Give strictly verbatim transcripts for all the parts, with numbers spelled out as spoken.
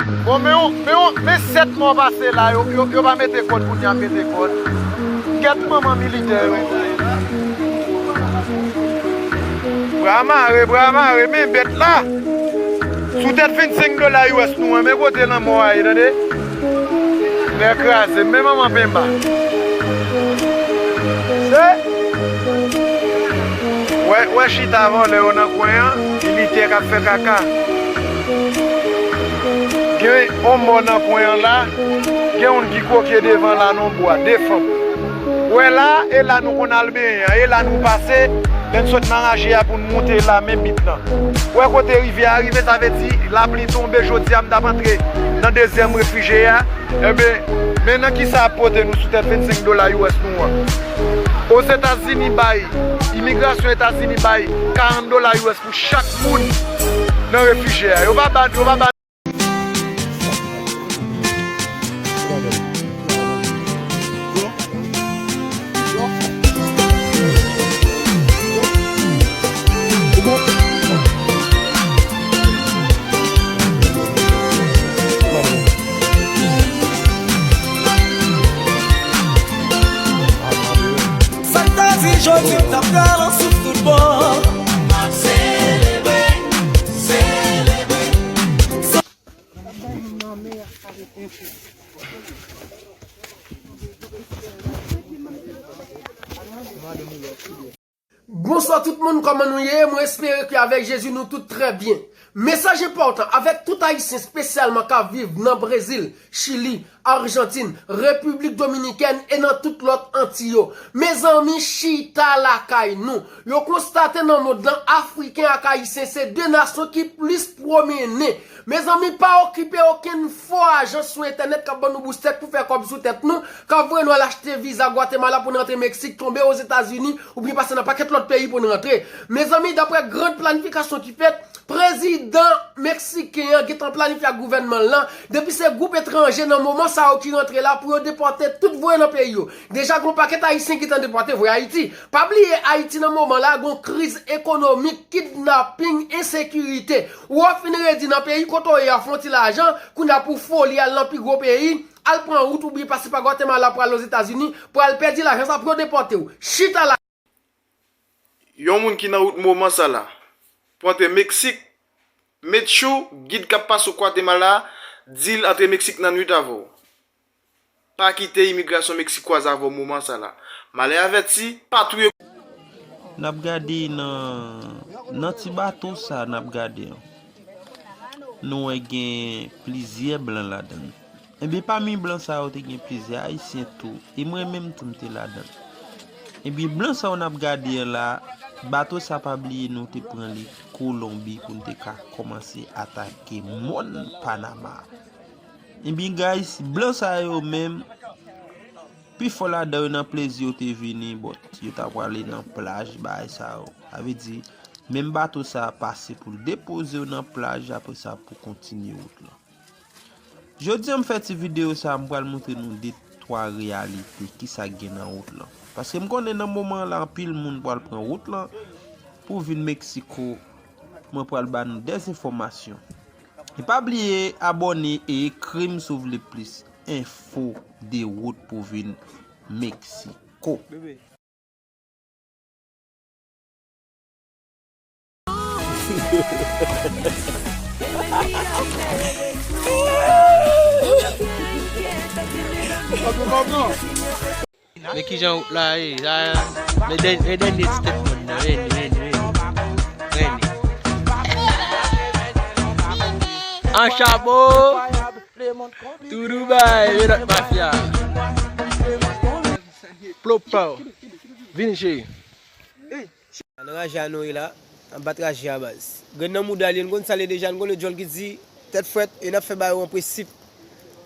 Bon, men yon, men yon, men sèt mwa pase la, yo, yo, yo pa mete kòd, kounye a mete kòd. Gèt manman militè yo. Bra mare, bra mare, men bèt la. Sou tèt vennsenk dola U S nou an, men kote lanmò a ye, tande. Nè kraze, men manman penba. Se Wè, wè chita vòlè yo nan kwen an, militè k ap fè kaka. Gen yon mò nan kwen an la, gen youn ki kwoke devan la nan bwa, de fanm. Wè la, e la nou konn al benyen an, e la nou pase, lè n sot nan raje a pou n moute la, men bit lan. Wè kote rivyè a rive, sa vle di lapli tonbe, jodi a m t ap antre nan dezyèm refijye a. Enben, men nan kisa ap pote nou sou tèt vennsenk dola U S nou an. Ozetazini bay, imigrasyon Etazini bay karant dola U S pou chak moun nan refijye a. Yo pa ba, yo pa ba. Sa k ta di jodi m t ap pral an souf tout bò. M ap selebre, selebre. Bonswa tout moun, kòman nou ye? Mwen espere ke avèk Jezi nou tout trè byen. Mesaj enpòtan avèk tout Ayisyen, espesyalman k ap viv nan Brezil, Chili, Ajantin, Repiblik Dominikèn e nan tout lòt Anti yo. Mezanmi, chita lakay nou. Yo konstate nan mond lan, Afriken ak Ayisyen se de nasyon ki plis pwomennen. Mezanmi, pa okipe okenn fo ajans sou entènèt k ap ban nou boustèk pou fè kòb sou tèt nou, k ap voye nou al achte viza Gwatemala pou n rantre Meksik, tonbe Ozetazini, oubyen pase nan pakèt lòt peyi pou n rantre. Mezanmi, daprè gran planifikasyon ki fèt, prezidan meksiken an gentan planifye ak gouvènman l lan, depi se gwoup etranje nan moman sa yo ki rantre la pou yo depòte tout voye nan peyi yo. Deja gon pakèt Ayisyen gentan depòte voye Ayiti. Pa bliye Ayiti nan moman la gon kriz ekonomik, kidnaping, ensekirite. Ou ap fin redi nan peyi kote w ye a, fè yon ti lajan, kounye a pou foli al nan pi gwo peyi, al pran wout oubyen pase pa Gwatemala pou al Ozetazini, pou al pèdi lajan sa pou yo depòte w. Chita la. Yon moun ki nan wout moman sa la, pou antre Meksik, met tchou, gid k ap pase w Gwatemala, di l antre Meksik nan nwit avè w. Pa kite imigrasyon Meksik kwaze avè w moman sa la. Malè avèti, pa touye. N ap gade nan, nan ti bato sa n ap gade an. Nou wè gen plizyè blan ladan l. Ebyen, pami blan sa yo te gen plizyè Ayisyen tou, e mwen menm tou m te ladan l. Ebyen, blan sa yo n ap gade an la, bato sa pa bliye nou te pran li Kolonbi pou n te ka kòmanse atake mòn Panama. Ebyen, guys, blan sa yo menm, pifò ladan yo nan plezi yo te vini, but yo ta prale nan plaj, bagay sa yo. Sa vle di, menm bato sa pase pou l depoze yo nan plaj, apre sa pou kontinye wout lan. Jodi a m fè ti videyo sa, m pral montre nou de twa reyalite kisa k gen nan wout lan. Paske m konnen nan moman la anpil moun pral pran wout lan pou vin Meksiko. Mwen pral ba nou dèz enfòmasyon. E pa bliye abòne e ekri m si w vle plis enfo de wout pou vin Meksiko. Men kijan wout la ye, la, men dèn-, men dènye ti tèt mòn nan, vini, vini, vini. Vini. An chabo, tou Dubai, men lòt mafya. Plop pa w. Vini, cheri. Nan raje a nou ye la, n ap bat raje a baz. Grenn nan mouda li, n konn sa l ye deja, n konn djòl ki di, tèt frèt, e n ap fè bagay yo an prensip.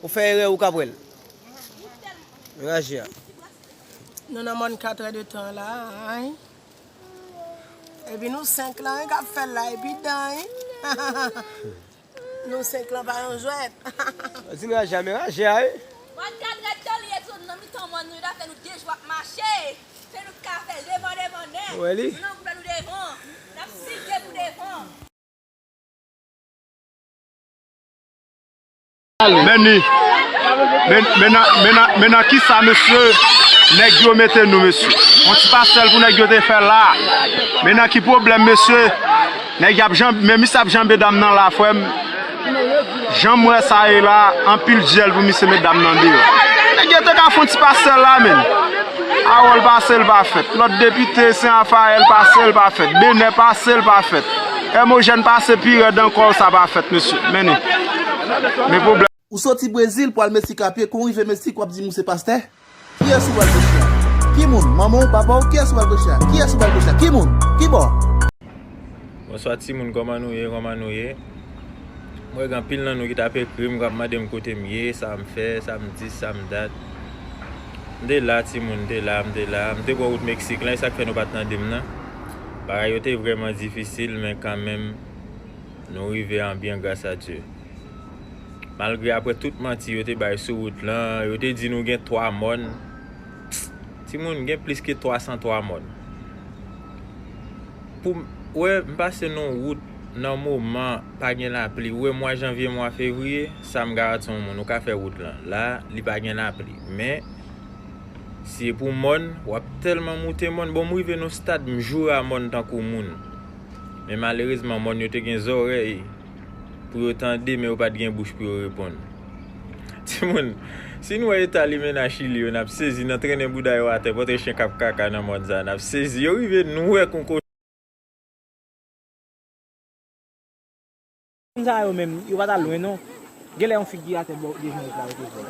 Ou fè erè, ou ka pran l. Raje a. Nou nan mòn katrè de tan la, ay. Epi nou senk lan, k ap fè l la, epi dan, ay. Nou senk lan pa yon jwèt. Di nou raje a, men raje a, wi. Mòn katrè de tan li ye tou, nan mitan mòn nou, yo ta fè nou de jou ap mache. Se nou k ka fè devan, devan nèt. Ou wè li? Nou nan gwoup la, nou devan. N ap sike pou devan. Men ni. Men, men nan, men nan, men nan ki sa, mesye, nèg yo mete nou, mesye? Yon ti pasèl pou nèg yo te fè la. Men nan ki pwoblèm, mesye? Nèg y ap janbe, men misye ap janbe dam nan la, frè m. Jan m wè sa ye la, anpil dyèl pou misye met dam nan deyò. Nèg yo te ka fè yon ti pasèl la, men. Awòl pase, l pa fèt. Lòt depite, Sen Rafayèl pase, l pa fèt. Benè pase, l pa fèt. Èmojèn pase pi rèd ankò, sa pa fèt, mesye. Men ni. Men pwoblèm. Ou soti Brezil pou al Meksik a pye, kou w rive Meksik, w ap di m ou se pastè? Kiyès ou pral preche a? Ki moun? Manman w, papa w? Kiyès ou pral preche a? Kiyès ou pral preche a? Ki moun? Ki bò? Bonswa timoun, kòman nou ye? Kòman nou ye? M wè gen anpil nan nou ki t ap ekri m, k ap mande m kote m ye, sa m fè, sa m di, sa m dat. M te la, timoun, m te la, m te la. M te pran wout Meksik lan, e sa k fè nou pa t tande m nan. Bagay yo te vrèman difisil, men kanmenm, nou rive an byen, gras a Dye. Malgre apre tout manti yo te bay sou wout lan, yo te di nou gen twa mòn. Timoun, gen plis ke twa san twa mòn. Pou m, wè, m pase nan wout nan moman pa gen lapli. Ou wè mwa janvye, mwa fevriye, sa m garanti yon moun, ou ka fè wout lan. La, li pa gen lapli. Men, si e pou mòn, w ap tèlman moute mòn. Bon, m rive nan stad, m joure a mòn tankou moun. Men malerezman, mòn yo te gen zòrèy pou yo tande, men yo pa t gen bouch pou yo reponn. Timoun, si n wè eta limena Chili yo, n ap sezi, nan trennen bouda yo atè, potre chen k ap kaka nan mòn sa, n ap sezi. Yo rive nwè kon kochon. Moun sa yo menm, yo pa t al lwen non. Genlè yon figi atè bò devan yo la, yo te fè.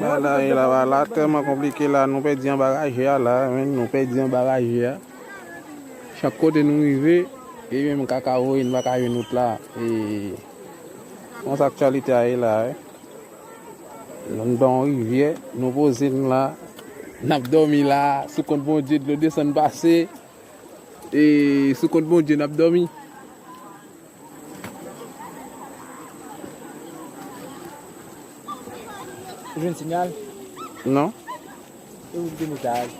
Bagay la, la, la tèlman konplike la, nou pèdi anba raje a la, men nou pèdi anba raje a. Chak kote nou rive, e menm kaka voye, nou pa ka jwenn wout la. E konsa aktyalite a ye la, wi. Nou anba yon rivyè, nou poze n la, n ap dòmi la, sou kont Bondye, dlo desann pase, e sou kont Bondye, n ap dòmi. Ou jwenn sinyal? Non. E ou gen mesaj?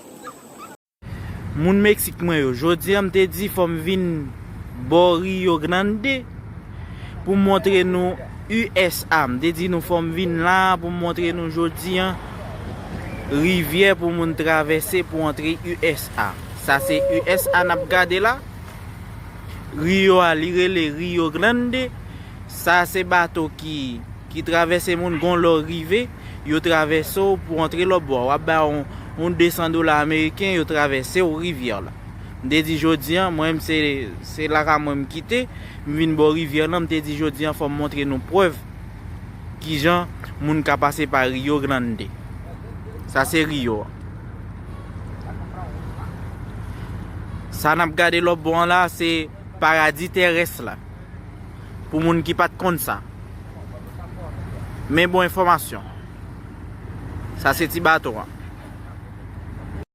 Moun Meksik mwen yo, jodi an m te di fò m vin bò Rio Grande pou m montre nou U S A. M te di nou fò m vin la pou m montre nou jodi an rivyè pou moun travèse pou antre U S A. Sa se U S A n ap gade la. Rio a, li rele Rio Grande. Sa se bato ki, ki travèse moun, gon lè w rive, yo travèse w pou antre lòt bò a. W ap bay yon, yon de san dola ameriken, yo travèse w rivyè la. M te di jodi an, mwen menm se, se lakay mwen m kite, m vin bò rivyè lan, m te di jodi an fò m montre nou prèv kijan moun ka pase pa Rio Grande. Sa se Rio a. Sa n ap gade lòt bò an la, se paradi tèrès la. Pou moun ki pa t konn sa. Men bon enfòmasyon. Sa se ti bato an.